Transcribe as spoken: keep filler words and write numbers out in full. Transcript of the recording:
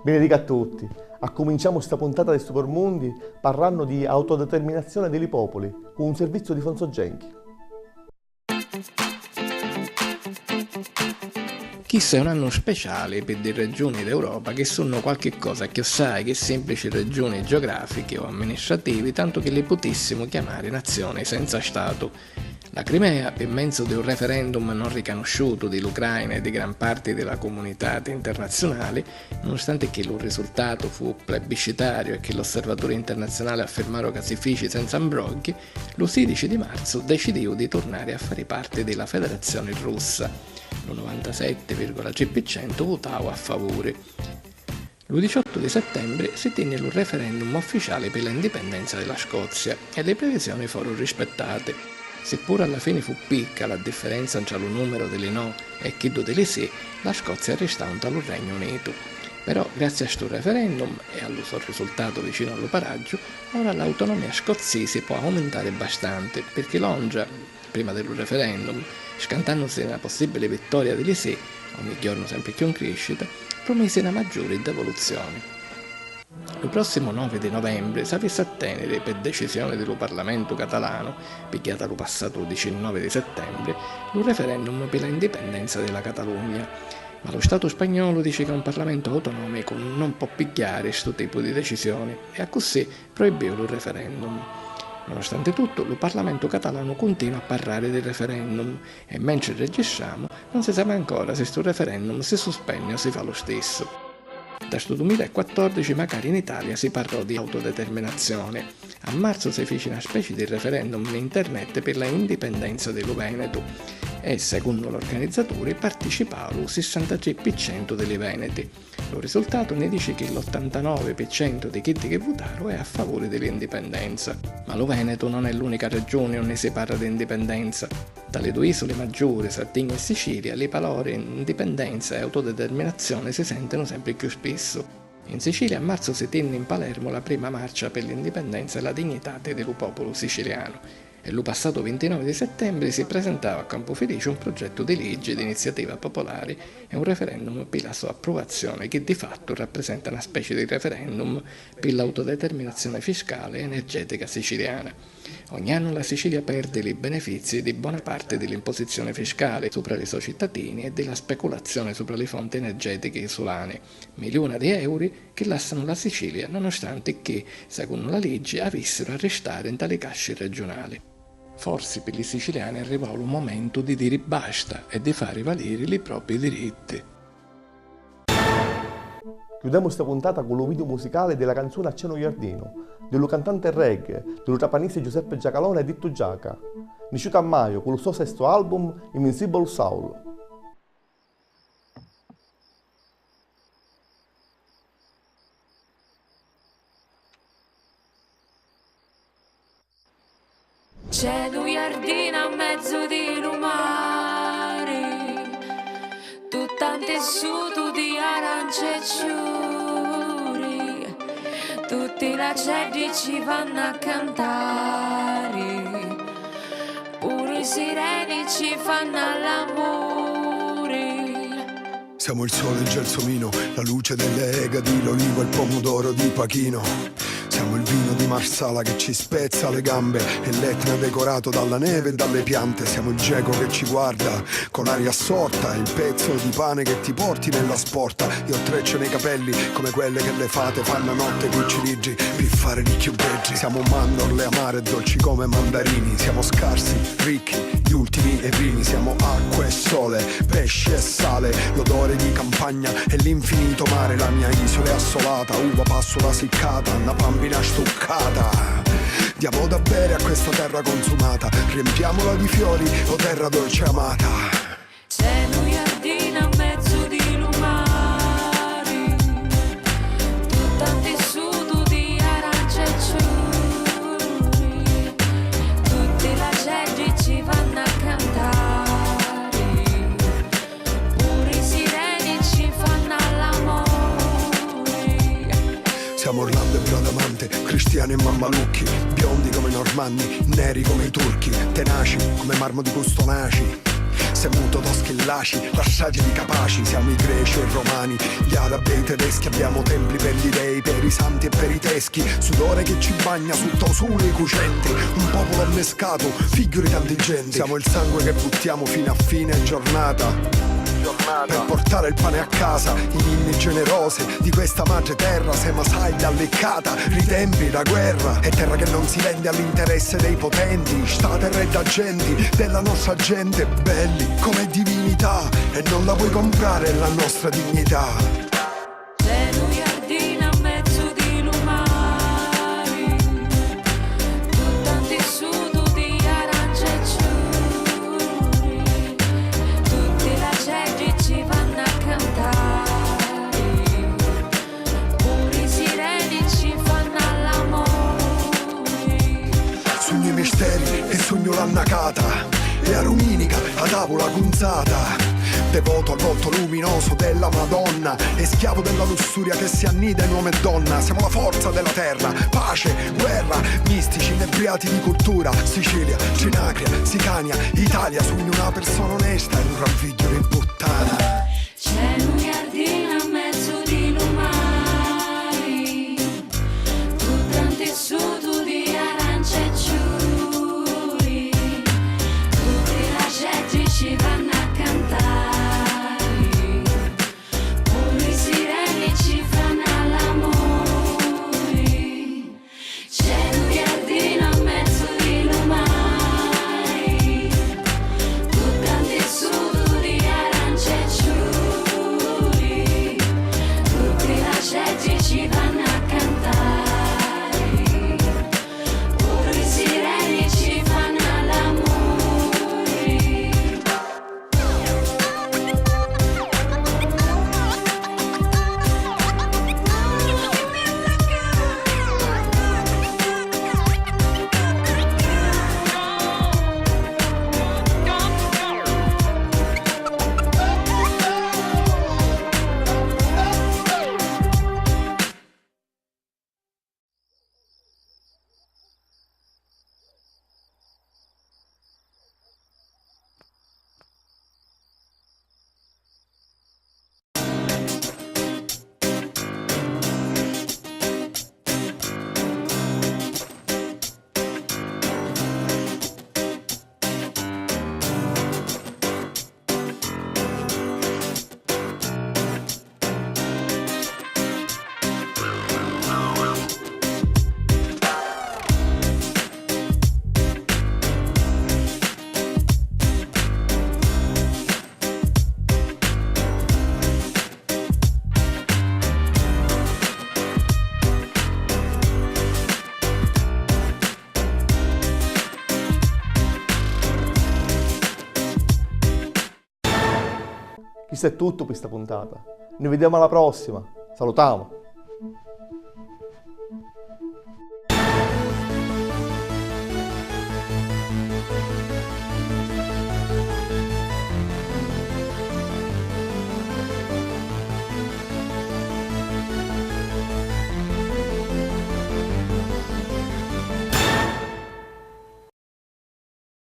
Benedica a tutti! Accuminciamu sta puntata di Stu Por Mundi parrannu di autodeterminazione di li populi cu un serviziu di Fonzo Genchi. Chissu è un annu speciali pi ddi regiuni d'Europa chi sunnu qualchi cosa cchiossai chi simplici regiuni geografichi o amministrativi, tantu chi li putissimu chiamari nazioni senza Statu. La Crimea, pi menzu di un referendum non ricanusciutu di l'Ucraina e di gran parti di la cumunitati internaziunali, nunustanti chi lu risultatu fu plebbiscitariu e chi l'osservaturi internaziunali affirmaru ca si fici senza mbrogghi, lu sidici di marzu decidìu di turnari a fari parti di la Federazioni Russa. Lu novantasetti virgola tri pi centu vutau a favuri. Lu diciottu di settembri si tinni lu referendum ufficiali pi la indipendenza di la Scozia e li previsioni foru rispettati. Si puru a la fini fu picca la differenza ntra lu numeru di li no e chiddu di li sì, la Scozia arristau nta lu Regnu Unitu. Però, grazzi a stu referendum e a lu so risultatu vicinu a lu paraggiu, ora l'autonomia scozzisi pò aumintari bastanti, pirchì Londra, prima di lu referendum, scantannusi na possibili vittoria di li sì, ogni jornu sempri cchiù in criscita, prumisi na maggiuri devoluzioni. Lu prossimu novi di novembri s'avissi a tèniri, pi decisioni di lu Parlamentu catalanu, pigghiata lu passatu dicinnovi di settembri, lu referendum pi la indipendenza di la Catalugna. Ma lu Statu spagnolu dici ca un Parlamentu autonòmicu non pò pigghiari stu tipu di decisioni e accussì proibbìu lu referendum. Nonustanti tuttu, lu Parlamentu catalanu cuntinua a parrari di referendum e, mentri registramu, non si sapi ancora si stu referendum si suspenni o si fa lu stissu. Nta stu dumila e quattordici macari in Italia si parrò di autodeterminazioni. A marzu si fici na speci di referendum nni internet pi la indipendenza di lu Venetu e, secunnu l'organizzaturi, participau lu sissantatrì pi centu di li veneti. Lu risultatu nni dici chi l'ottantanovi pi centu di chiddi chi vutaru è a favuri di l'indipendenza. Ma lu Venetu non è l'unica regioni unni si parra di indipendenza. Nta li dui isuli maggiuri, Sardigna e Sicilia, li palori indipendenza e autodeterminazioni si sèntinu sempri cchiù spissu. In Sicilia a marzu si tinni in Palermu la prima marcia pi l'indipendenza e la dignitati di lu pòpulu sicilianu. E lu passatu vintinovi di settembri si prisentau a Campu Filici un prugettu di liggi d'iniziativa popolari e un referendum pi la so appruvazioni, chi di fattu rapprisenta na speci di referendum pi l'autodeterminazioni fiscali e energètica siciliana. Ogni annu la Sicilia perdi li benefizii di bona parti di l'imposizioni fiscali supra li so cittadini e di la speculazioni supra li fonti energètichi isulani, miliuna di euri chi làssanu la Sicilia, nonustanti chi, secunnu la liggi, avìssiru a ristari nta li casci reggiunali. Forsi pi li siciliani arrivau lu momentu di diri basta e di fari valiri li propi diritti. Chiudemu sta puntata cu lu video musicali di la canzuna C'è nu jardinu, di lu cantante reggae, di lu trapanisi Giuseppe Giacalone dittu Giaca, nisciutu a maiu cu lu so sestu album Invincible Soul. C'è nu jardinu a mezzu di lu mari, tutta 'n tissutu di aranci e ciuri, tutti l'aceddi ci fannu a cantari, puru i sireni ci fannu all'amuri. Siamo il sole, il gelsomino, la luce delle egadi, l'olivo e il pomodoro di Pachino. Siamo il vino di Marsala che ci spezza le gambe e l'Etna decorato dalla neve e dalle piante. Siamo il geco che ci guarda con aria assorta, il pezzo di pane che ti porti nella sporta. Io ho trecce nei capelli come quelle che le fate fanno a notte coi cilindri per fare di più belli. Siamo mandorle amare e dolci come mandarini, siamo scarsi, ricchi, gli ultimi e i primi. Siamo acqua e sole, pesci e sale, l'odore di campagna e l'infinito mare. La mia isola è assolata, uva passola siccata, una bambina stuccata. Diamo da bere a questa terra consumata, riempiamola di fiori, o terra dolce amata. C'è nu jardinu a mezzu di lu mari, tutta 'n tissutu di aranci e ciuri, tutti l'aceddi ci fannu a cantari, puru i sireni ci fannu all'amuri. Siamo Orlando e Bradamante, cristiani e mammalucchi, biondi come i normanni, neri come i turchi, tenaci come marmo di Custonaci. Semu todoschi e laci, la stragi di Capaci, siamo i greci e romani, gli arabi e i tedeschi, abbiamo templi per gli dei, per i santi e per i teschi, sudore che ci bagna sotto un sole cocente, un popolo ammescato, figlio di tante genti, siamo il sangue che buttiamo fino a fine giornata, per portare il pane a casa, i ninni generosi, di questa madre terra sema saglia alleccata, ri tempi da guerra, è terra che non si vende all'interesse dei potenti, sta terra è da genti, della nostra gente, belli come divinità, e non la puoi comprare la nostra dignità. C'è nu jardinu a mezzu di lu mari, tuttu ntissutu di aranci e ciuri, tutti l'aceddi ci fannu a cantari, puru i sireni ci fannu all'amuri. Sugnu i misteri e sugnu l'annacata, e a duminica a tavula cunzata. Devoto al volto luminoso della Madonna, e schiavo della lussuria che si annida in uomo e donna. Siamo la forza della terra, pace, guerra, mistici, inebriati di cultura. Sicilia, Trinacria, Sicania, Italia, sugnu una persona onesta e un gran figghiu di puttana. C'è nu jardinu a mezzu di lu mari, tuttu ntissutu di aranci e ciuri, tutti l'aceddi ci fannu a cantari, puru i sireni ci fannu all'amuri. C'è nu jardinu a mezzu di lu mari, tuttu ntissutu di aranci e ciuri, tutti l'aceddi ci fannu a cantari, puru i sireni ci fannu all'amuri. Chistu è tuttu pi sta puntata. Ni videmu a la prossima. Salutamu!